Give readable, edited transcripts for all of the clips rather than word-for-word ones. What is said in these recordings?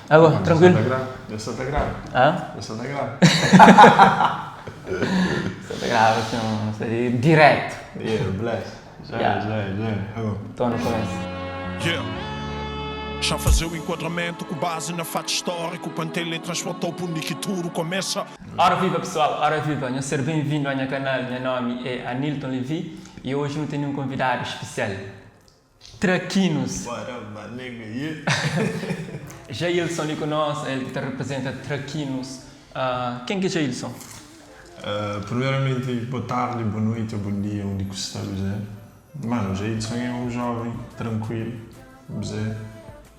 Ago, tranquilo? Dja sa ta grava. Hã? Dja sa ta grava. Sa ta grava sim, sa di direto. Yeah, bless. Já é, já é, já é. Ago. Então nu começa. Yeah. Xa faze o enquadramento ku base na fato histórico pa N teletransportou pa undi ki tudo começa. Ora viva pessoal, ora viva, nhos ser ben vindo a nha canal, nha nomi é Anilton Levy e hoje nu tene um convidado especial. Trakinos. What up my nigga yeah. Jailson li ku nos, el ki ta representa Trakinos. Ken ki é Jailson? Primeramenti bo tardi, bo noiti ou bon dia undi ku sta bu zé. Mano, Jailson é un joven trankuilu bu zé,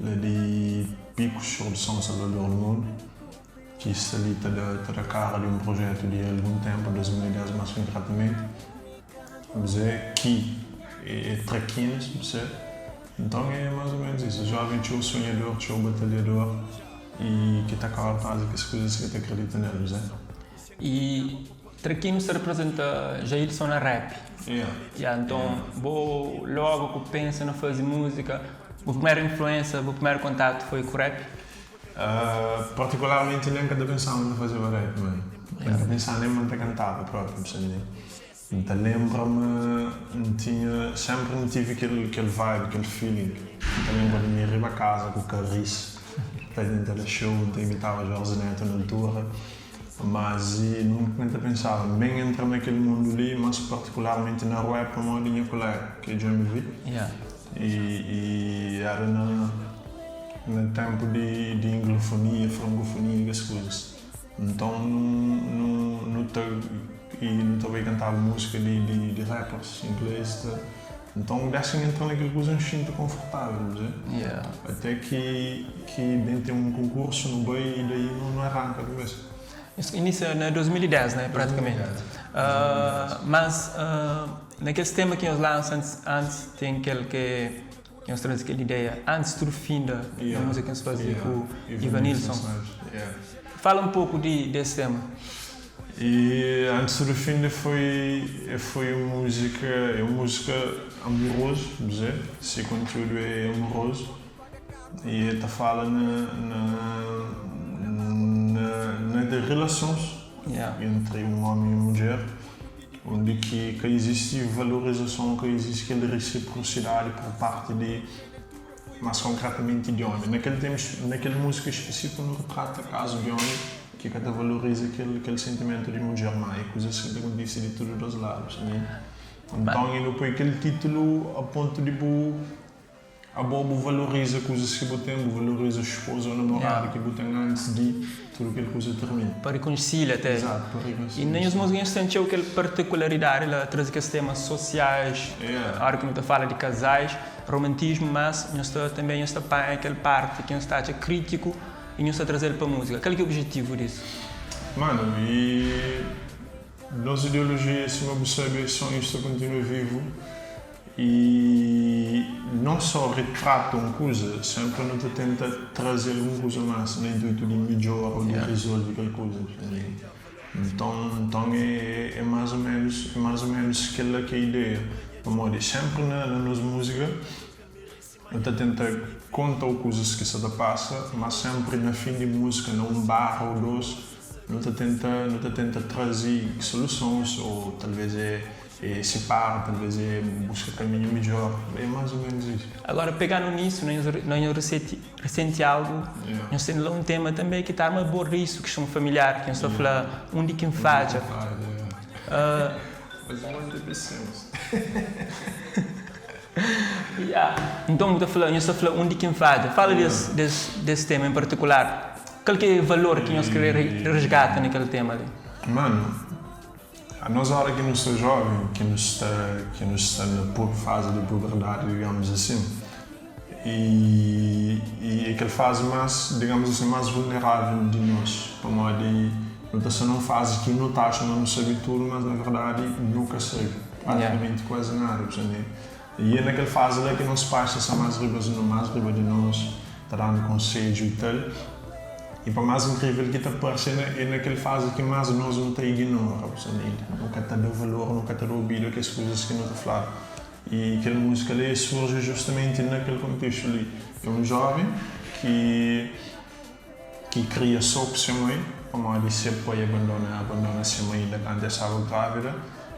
la di Picos ou di São Salvador do Mundo, ki sta li ta da ta da kara di un projetu di algun tempu, 2010 mas konkretamenti. Bzê ki é trakinas, bzê. Nton é más ô ménus isu. Jóven txeu sonhador, txeu batalhador i ki ta kóre tras di kes kuzas ki el ta kridita nel, bzê. I trakinas ta reprezenta Jailson na rap. Yeah. Yeah, nton bo logu ku pensa na faze múzika, bu primeru influénsa, bu primeru kontatu foi ku rap? Partikularmenti nen ka ta pensaba ma N ta fazeba rap, man. N ka pensaba nen ma N ta kantaba propi, bu sabe. N ta lenbra ma N tinha, senpri N tive kel kel vibe, kel feeling. N ta lenbra di mi riba kaza ku Karis, ta tenta da show, N ta imitaba Jorge Neto na altura. Mas i nunka N ta pensaba N ben entra na kel mundu li, mas partikularmenti na rap pamodi nha kolega, ki é Jammy V. I i era na na tenpu di di inglofonia, frangofonia, kes kuzas. Nton nu nu ta i nu ta bai kantaba músika di di di rappers inglês ta nton dés ki N entra na kel kuza N xinti konfortável bu sabe até ki ki ben ten un konkursu nu bai i daí nu nu arranka di bes. Isso inisia na 2010 né pratikamenti mas na kes tema ki nhos lansa antis antis ten kel ke Nhos traze kel ideia antis tudu finda na múzika ki nhos faze ku Ivanilson. Fala un poku di des tema. E antis tudu finda foi foi un múzika é un múzika amorozu, bu dizer, se kontiúdu é amorozu e el ta fala na na na na di relasons entri un omi e un mudjer. Undi ki ka izisti valorizason, ka izisti kel risiprosidadi pur parti di, mas konkretamenti di omi. Na kel tempu, na kel musika spesifiku nu retrata kazu di omi ki ka ta valoriza kel kel sentimentu di mudjer, ma e kuzas ki ta kontisi di tudu dos ladus. Nton e nu poi kel titulu a pontu di bu. Abo bu valoriza kuzas ki bu ten, bu valoriza spoza ô namoradu ki bu ten antis di tudu kel kuza tirmina. Pa rikonsilia até. Exato, pa rikonsilia. I na nhos múzika nhos ten txeu kel partikularidadi la, traze kes temas sosiais, óra ki nu ta fala di kazais, romantismu, mas nhos ta tanbe nhos ta panha kel parti ki nhos ta atxa krítiku i nhos ta traze-l pa múzika. Kal ki é objetivu disu? Manu, i nos ideolojia sima bu sabe é sonhus ta kontinua vivu. I non só ritrata un kuza, senpri nu ta tenta traze algun kuza más na intuitu di midjora ô di rizolve kel kuza. Nton, nton é más ô ménus, é más ô ménus kel-la ki é ideia. Pamodi senpri na nos múzika nu ta tenta konta ô kuzas ki sa ta pasa, má senpri na fin di múzika, na un barra ô dôs, nu ta tenta, nu ta tenta traze solusons ô talvês é É sipara, talvez é buska kaminhu midjor, é más ou ménus isu. Agora pegando nisso, na nhos resenti resenti algu, nhos ten la un tema tanbe ki ta arma aborda isu, kiston familiar, ki nhos ta fla undi ki N fadja. Mas un monti pesoas. Ya, nton bu ta fla, nhos ta fla undi ki N fadja. Fala des des des tema en partikular. Kal ki é valor ki nhos kre resgata na kel tema li? Manu, Anos ora ki nu sta joven, ki nu sta ki nu sta na pur fazi di puberdadi, digamos asin, i i é kel fazi mas, digamos asin, mas vulneravel di nos, pamodi nu ta sta na un fazi ki nu ta atxa ma nu sabi tudu, mas na verdadi nu ka sabi pratikamenti kuazi nada, bu sabi. I é na kel fazi la ki nos pais ta sta mas riba mas riba di nos, ta danu konsedju i tal. I pa más inkrivel ki ta parse, é na kel fazi ki más nos nu ta iginora, bu sabe, nu ka ta da valor, nu ka ta da obidu a kes kuzas ki nu ta fladu. I kel múzika li surji justamenti na kel kontestu li. É un jóven ki. ki kria so ku se mãe, pamodi se pai abandona abandona se mãe inda kantu el staba grávida,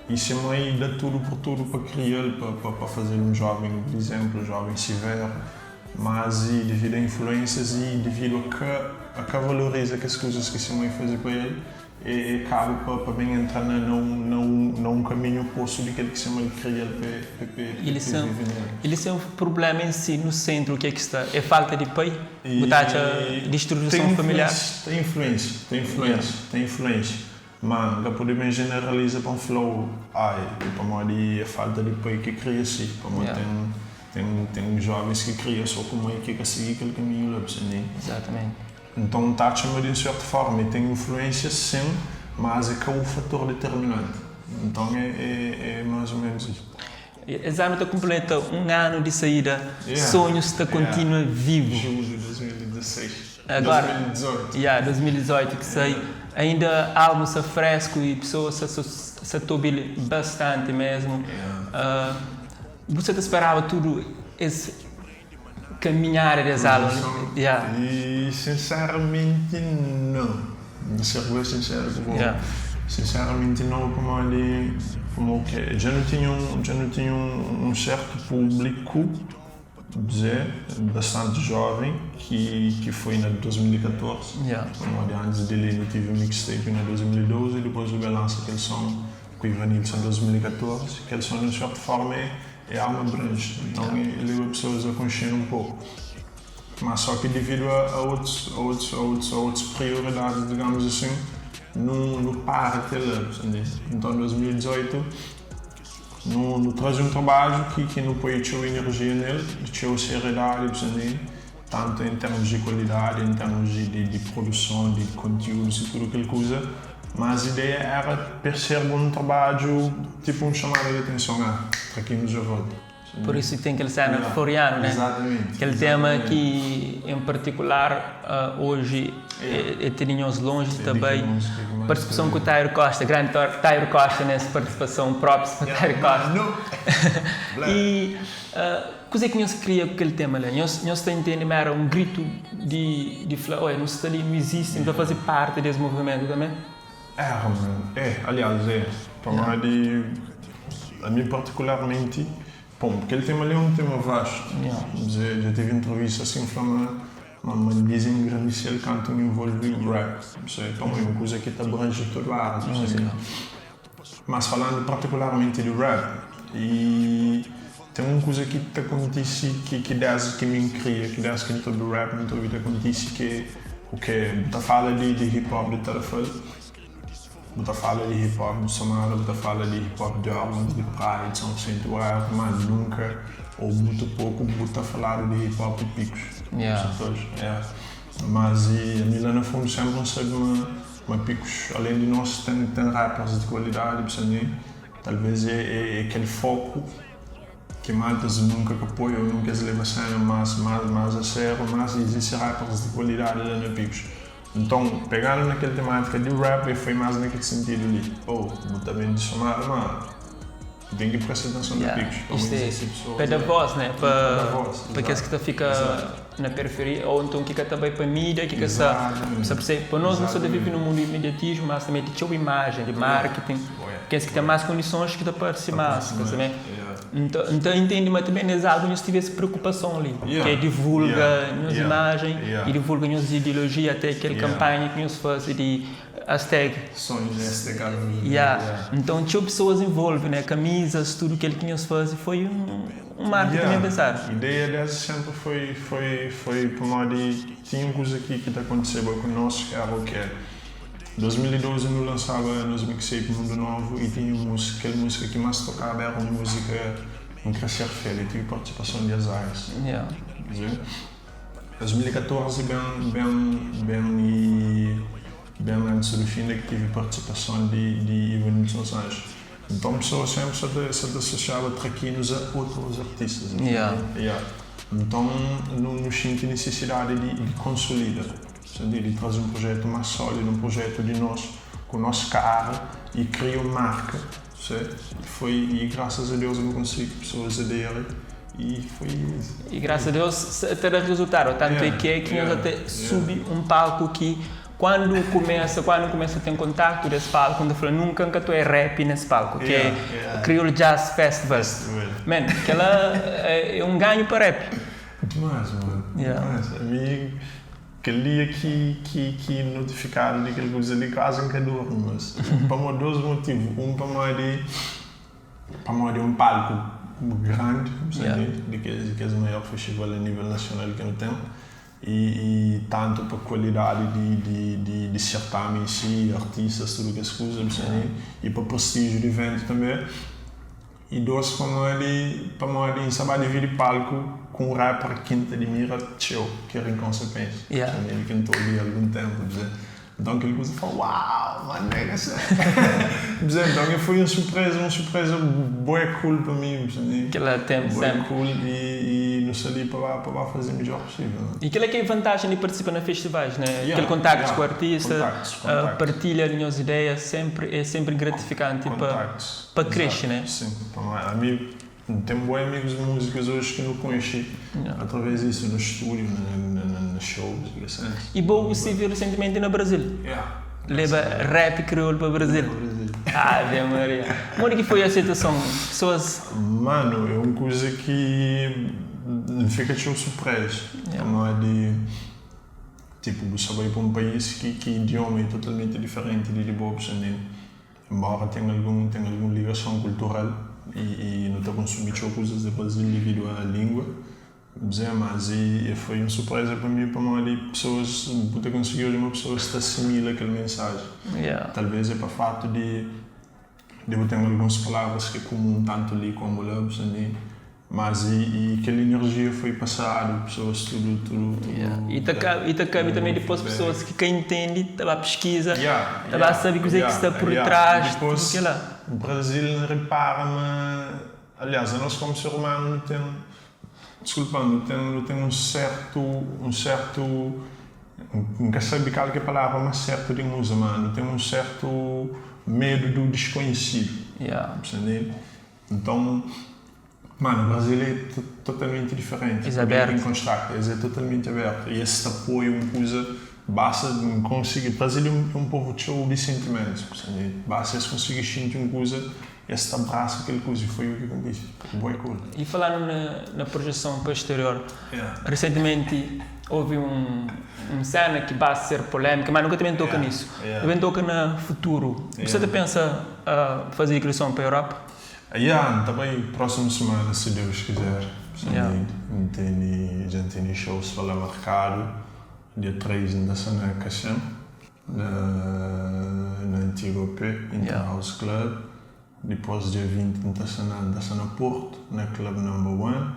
i se mãe da tudu pur tudu pa kria-l, pa pa pa faze-l un jóven di izénplu, jóven siveru, mas i devidu a influénsias i devidu a ka a ka valoriza kes kuzas ki se mãe faze pa el, E e kaba pa pa ben entra na na un na un na un kaminhu opostu di kel ki se mãe kria-l pa e pa e pa e Sen vive nel. Ele sen prublema en si no sentru ke ki sta é falta di pai? Bu ta atxa E distruison ten familiar? influênsia, ten influênsia, ten influênsia, ten influênsia. Ma N ka pode ben jeneraliza pa N fla-u, ai, é pamodi é falta di pai ki kria si. Pamodi ten ten ten jovens ki kria so ku mãe ki ka sigi kel kaminhu la, bu sa ntende? Exatamente. Nton, ta atxa ma di un sertu forma e ten influensia, sin, mas e ka u fator determinanti. Nton, e e mas o menus isu. Es anu ta kunpleta un anu di saída, sonhus ta kontinua vivu. Julhu di 2016. Agora, 2018. Ya, 2018 ki sai. Ainda álbum sta fresku i pesoas sta sta ta obi-l bastanti mesmu. Bu sa ta speraba tudu es Kaminhada des álbum yeah. E sinseramenti não. N ser bué sinseru ku bo. Yeah. Sinseramenti não pamodi pamo ke dja nu tinha um dja nu tinha um sertu públiku dze bastanti jovem ki ki foi na 2014. Yeah. Pamodi antis di li nu tive um mixtape na 2012 e dipôs nu ben lansa kel som ku Ivanilson 2014. Kel som di un sertu forma é É alma abrange, então e leba pessoas a konxe-nu un poku. Má só ki devidu a otus, a otus, a otus, a otus prioridadis, digamus asin, nu, nu para te la, bu ta ntende? Então 2018 nu, nu traze un trabadju ki, ki nu poi txeu inerjia nel, txeu seriedadi, bu ta ntende? Tantu en termus di kualidadi, en termus di, di, di produson, di kontiúdus i tudu kel kuza. Mas ideia éra perserba un trabadju tipu un xamada di atenson, ah, Trakinos dja volta. Pur isu ten kel sena forianu, né? Exatamente. Kel tema ki en partikular oji é tene nhos lonji ta bai. Partisipason ku Tairo Costa, grandi Tairo Costa nes partisipason, props pa Tairo Costa. I Kuzê ki nhos kria ku kel tema la? Nhos nhos ta intende ma éra un gritu di di fla, Oi, nu sta li, nu izisti, nu ta faze parti di es movimentu tanbê? Éra, man. É, aliás, é. Pamodi, ami partikularmenti, bon, kel tema li é un tema vastu. Dja dja tevi entrevista asin fla ma ma ma N dizengrandise-l kantu N involve rap. Pamodi é un kuza ki ta abranji tudu árias. Mas falando partikularmenti di rap, i ten un kuza ki ta kontisi ki ki desdi ki mi N kria, ki desdi ki N ta obi rap N ta obi ta kontisi ki o ke bu ta fala di di hip hop di Tarrafal, bu ta fala di hip hop di Somada, bu ta fala di hip hop di Orleans, di Praia, di São Vicente, whatever, ma nunka ou mutu poku bu ta faladu di hip hop di Picos. Yeah. Mas i ami la na fundu sempri N sabi ma. Ma Picos, além di nos, ten ten rappers di kualidadi, bu sabe, talvez é é é kel foku ki maltas nunka ka poi ou nunka es leba sena mas mas mas a sério, mas izisti rappers di kualidadi la na Picos. Nton, pegando na kel temátika di rap, é foi mas na kel sentidu li, oh, bu ta ben di somada, ma bu ten ki presta atenson na Picos, pamodi Isto é izisti pesoas pa da la. voz, né? Pa da Pa voz, pa kes ki exato, ta fika exato. na periferia ou nton ki ka ta bai pa mídia ki ka sa sa persebi pa nos nu sa ta vive num mundu di imediatismu mas tanbe di txeu imajen di marketing kes ki ten mas kondisons ki ta parse mas ka sabe nta nta intendi ma tanbe nes algo nhos tive es preokupason li ki é divulga nhos imajen i divulga nhos ideologia ate kel kanpanha ki nhos fase di Hashtag. Ya, nton txeu pesoas envolve, né? Kamizas, tudu kel ki nhos faze foi un marketing bem pensadu. Ya, ideia desdi senpri foi foi foi pamodi tinha un kuza ki ki ta kontiseba ku nos ki éra o ke? 2012 nu lansaba nos mixtape Mundo Novo i tinha un músika, kel músika ki más tokaba éra un músika N Kre Ser Fel i tive partisipason di Azais. Ya. 2014 ben ben ben i ben antis di finda ki tive partisipason di di Ivanilson Sanches. Nton pesoas senpri sa ta sa ta asosiaba Trakinos a otrus artistas, entende? Yeah. Nton nu nu xinti nisisidadi di di konsolida, sentidu di traze un projetu mas solidu, un projetu di nos, ku nos kara i kria un marka, se? Foi i grasas a Deus nu konsigi, pesoas aderi. E foi isso. E graças a Deus ta da resultado. Tanto é que é que nós até subi um palco que quando começa, quando começa a ter contacto desse palco, quando fala nunca nunca tu é rap nesse palco, que é Crioulo Jazz Festival. Man, aquela é um ganho para rap. Demais, mano. Demais. A mim, aquele dia que, que, que notificaram de aquele coisa ali, quase nunca durmo, mas para dois motivos. Um, para de, para de um palco grande, de que é o maior festival a nível nacional que eu tenho. E, e tanto para a qualidade de, de, de, de certame em si, artistas, tudo que as coisas, e para o prestígio do evento também. E dois, para ele, para ele saber de vir de palco com um rapper que te admira, tchau, que é Rincon Sapiência. Ele cantou ali há algum tempo, dizer. Então aquele coisa fala, uau, mano, é Então foi uma surpresa boa cool para mim, Aquela tempo sempre. cool e, e não ali para para fazer o melhor possível. Né? E aquilo é que é vantagem de participar em festivais, né? Yeah, Aquele contacto com o artista, contactos, contactos. partilha as minhas ideias, sempre, é sempre gratificante para para crescer, né? Sim, para amigo, tenho bons amigos músicos hoje que não conheci através disso, no estúdio, na, na shows e assim. E bom, você viu recentemente no Brasil. Yeah. Leva rap crioulo para o Brasil. Brasil. Ave Maria. Como é que foi a aceitação? Pessoas... Mano, é uma coisa que fica tipo surpreso. Não é de... Tipo, você vai para um país que, que idioma é totalmente diferente de Lisboa, embora tenha algum, tenha alguma ligação cultural e, e não está consumindo coisas do Brasil devido à língua. Dizer, mas e, e foi uma surpresa para mim, para mim ali, pessoas, poder conseguir uma pessoa que assimila aquela mensagem. Talvez é para o fato de, de eu ter algumas palavras que é comum tanto ali como lá, mas e, e aquela energia foi passada, pessoas tudo, tudo, tudo. Yeah. E te cabe, e te cabe também depois pessoas que quem entende, tá pesquisa, yeah, tá yeah, sabe o que yeah, está por trás, depois, tudo lá. O Brasil repara-me, aliás, nós como ser humano não temos, desculpa, não tem, não tem um certo, um certo, nunca sabe qual que é a palavra mais certa de usa, mano, tem um certo medo do desconhecido. Então, mano, o Brasil é totalmente diferente. É aberto. Em contato, é totalmente aberto. E esse apoio, uma coisa, basta conseguir. O Brasil é um, é um povo cheio de sentimentos. Basta conseguir sentir uma coisa, esse abraço, aquele coisa. E foi o que aconteceu. Boa cool. E falando na, na projeção para o exterior, recentemente houve um, um cena que vai ser polêmica, mas nunca também toca nisso. Também toca no futuro. Você pensa uh, fazer criação para a Europa? Yeah, também próxima semana, se Deus quiser. Tem, já tem shows para lá marcado. Dia 3 ainda está na Cacém, na, na antiga OP, Interhouse Club. Depois, dia 20, ainda está na, está na Porto, na Club Number One.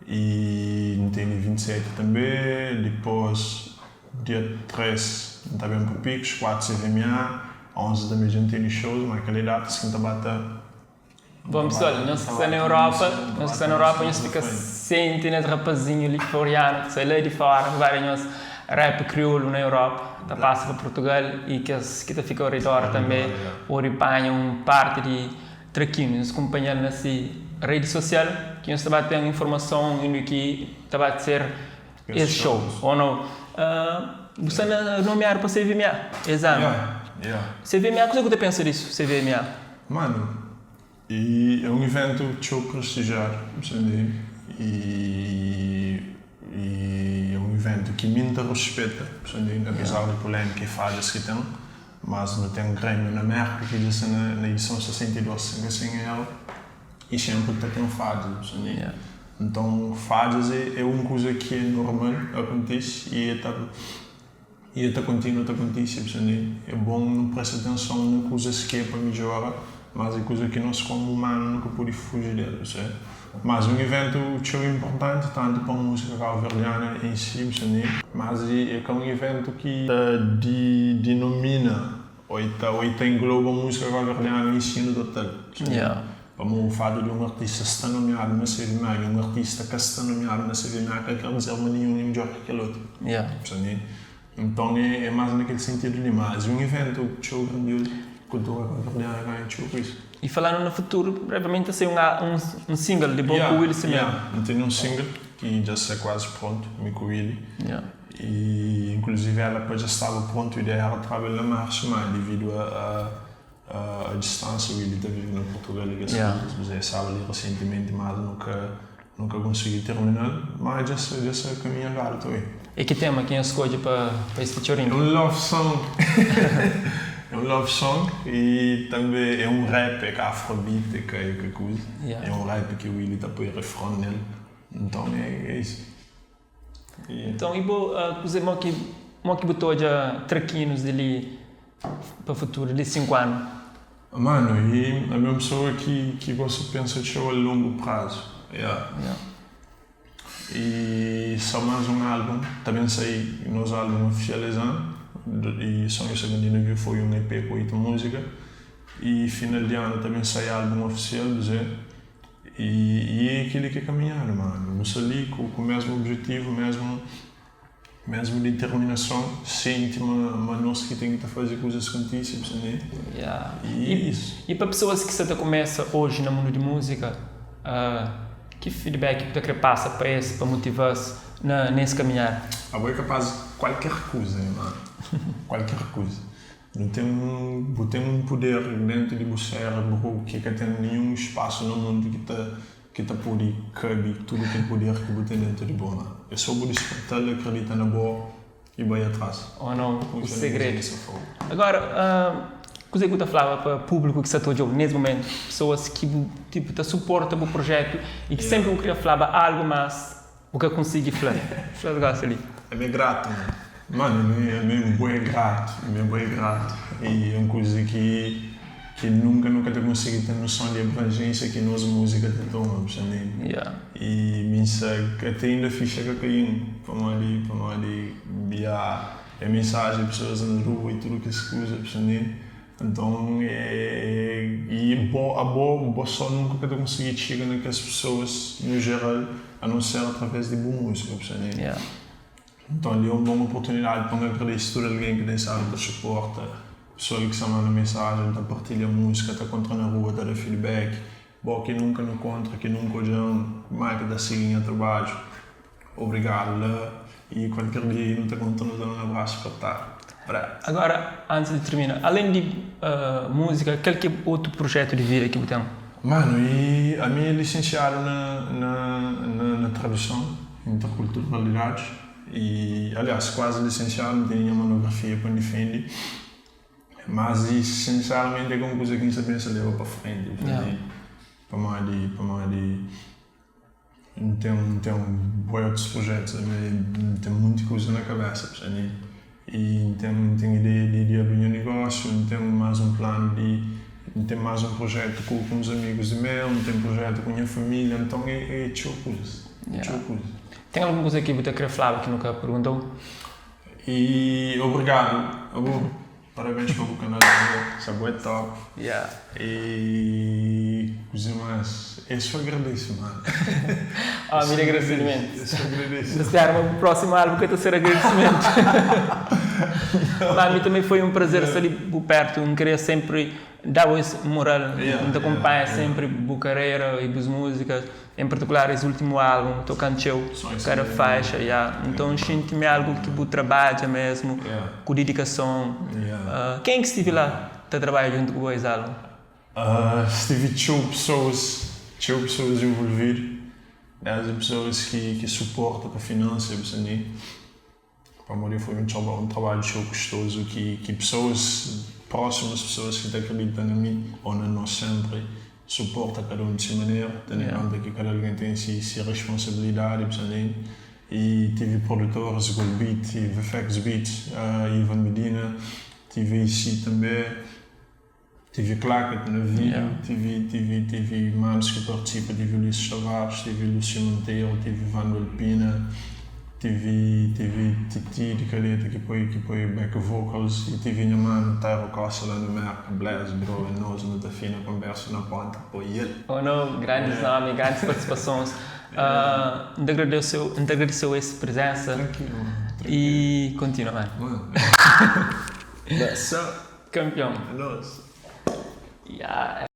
E tem 27 também. Depois, dia 3, está bem para Picos, 4 CVMA. 11 também já tem shows, mas aquela data, que está bata. Bom pessoal, nós que está na Europa, nós que está na Europa, nós fica sente nesse rapazinho ali floriano, que sai lá de fora, vai nós rap crioulo na Europa, tá passa para Portugal e que que tá fica ao redor também, ou apanha um parte de traquinho, nos acompanhar nessa rede social, que nós também tem informação no que tá vai ser esse show, ou não? Você nomear para CVMA, exame. CVMA, o que você pensa disso, CVMA? Mano, e é um evento que eu prestigiar, e, e é um evento que me respeita, apesar da polêmica e falhas que tem, mas não tem um grêmio na América que disse na, na edição 62, assim ela, e sempre está tem falhas. Então, falhas é, é uma coisa que é normal, acontece e está e está continua a acontecer. É bom não prestar atenção em coisas que é para melhorar, mas é coisa que nós como humano nunca podemos fugir dela, certo? Mas um evento muito importante, tanto para a música cabo-verdiana em si, mas é, é um evento que de, denomina ou, tá, ou tá engloba a música cabo-verdiana em si no total. Como o fato de um artista estar nomeado na CVMA e um artista que está nomeado na CVMA que quer dizer nenhum é melhor que aquele outro. Então é, é mais naquele sentido ali, mas é um evento show grandioso. Kultura kabuverdianu ganha txeu ku isu. I falando na futuru, brevamenti ta sai un un single di bo ku Willy Semedo. Yeah, N tene un single ki dja sta kuazi prontu, mi ku Willy. I inkluzivi ela pa dja staba prontu, ideia era traba el na marsu, ma dividu a a distánsia, Willy ta vive na Portugal i kes kuzas, mas el staba li resentimenti, mas nu ka nu ka konsigi terminal, ma dja sta dja sta kaminhu andadu ta bai. E ki tema ki nhos skodje pa pa es featuring? É un love song É un love song i tanbe é un rap, é ka afrobeat, é ka é ka kuza, é un rap ki Willy ta poi refron nel, nton é é isu. Nton i bo kuze mo ki mo ki bu ta odja trakinus di li pa futuru di 5 anu? Mano, i ami é un pesoa ki ki gosta di pensa txeu a longu prazu, yeah. I só más un álbum ta ben sai, nos álbum ofisial es anu, i Sonho Sa Continua Vivo foi un EP ku 8 múzika, i final di anu ta ben sai álbum ofisial, dze. I i é kel-li ki é kaminhadu, mano. Nu sta li ku ku mésmu objetivu, mésmu mésmu diterminason, sienti ma ma nos ki ten ki ta faze kuzas kontise, bu sta ntende? Ya. I é isu. I pa pesoas ki sta ta kumesa oji na mundu di múzika, ki feedback bu ta kre pasa pa es, pa motiva-s na na es kaminhada? Abo é kapaz di kualker kuza, nha mano. Kualker kuza. Nu ten un, bu ten un puder dentu di bu sérebru ki ka ten ninhun spasu na mundu ki ta ki ta pode kabe tudu kel puder ki bu ten dentu di bo. Má é sô bu disperta-l, akredita na bo i bai atras. Oh no, o segredu. Agora, kuzê ki bu ta flaba pa públiku ki sta ta odja-u nes mumentu? Pesoas ki bu tipo ta suporta bu projetu i ki sénpri bu kria flaba algu mas Bu ka konsigi fla. Fla gosi li. Ami é gratu mano. Mano ami ami é bué gratu ami é bué gratu e é un kuza ki ki nunka nu ka ta konsigi ten noson di abranjênsia ki nos múzika ta toma bu sta ntende e mi nsa ate inda fixa ka kai-m pamodi pamodi bia é mensajen pesoas na rua e tudu kes kuza bu sta ntende Nton é i bo abo bo só nunka ka ta konsigi txiga na kes pesoas no jeral a non ser através di bu múzika bu sta ntende? Nton li é un bon oportunidadi pa N agradese tudu algen ki ten stadu ta suporta, pesoal ki sta manda mensajen, ta partilha múzika, ta kontra na rua ta da feedback, bo ki nunka nu kontra, ki nunka odja-m, má ki ta sigi nha trabadju. Obrigado la y kualker dia nu ta konta nu ta da un abrasu pertadu. Brad. Agora antis di termina, alén di múzika kal ki é otu prujetu di vida ki bu ten? Manu, y ami é lisensiadu na na na traduson, interkulturalidadi y aliás kuazi lisensiadu, N tene nha monografia pa N difende, mas y sinseramenti é ka un kuza ki N sta pensa leba pa frenti, pamodi pamodi. N ten N ten bué otus projetus ami N ten munti kuza na kabesa p'sani i N ten N ten ideia di di abri nha nigósiu N ten más un planu di N ten más un projetu ku ku uns amigus di meu N ten projetu ku nha família nton é é txeu kuzas é txeu kuzas. Ten algun kuza ki bu ta kre flaba ki nu ka perguntau? I obrigadu abo. Parabéns pa bu canal bro sa bo é top e kuze mas é so agradece mano. Homi di agradecimento. É so agradece. Nu spera ma bu próximo álbum ka ta ser agradecimento. Ma mi também foi um prazer sta li bu perto, N queria sempre da-bu es moral, N ta acompanha sempre bu carreira e bus músicas. Em particular es ultimo álbum tocan txeu cada faixa ya nton xinti mi algo ki bu trabadja mesmo ku dedicason ken ki stivi la ta trabadja djuntu ku bo es álbum? Stivi txeu pessoas txeu pessoas envolvido desde pessoas ki ki suporta pa financia bu sta ntende pamodi foi um um trabadju txeu custoso ki ki pessoas próximas pessoas ki ta acredita na mi ou na nos sempre suporta kada un di si manera tendo em conta ki kada algen ten si si responsabilidadi bu sta ntende e tive produtores Gold Beat e VFX Beat Ivan Medina tive AC tambe. Tive Claquet na vídeo, tive, tive, tive manos ki partisipa, tive Ulisses Tavares, tive Lúcia Monteiro, tive Vando Alpina, tive, tive Titi di Calheta ki poi, ki poi back vocals e tive nha mano Tyro Costa la na Merca, bless bro, é nos, nu ta fina conversa na ponta, poi el. Oh no, grandis nomi, grandis partisipasons. N ta agradeseu, N ta agradeseu es presensa. Tranquilo mano, tranquilo. E continua mano. Mano, bless up. Campeão. É nóis. Yeah.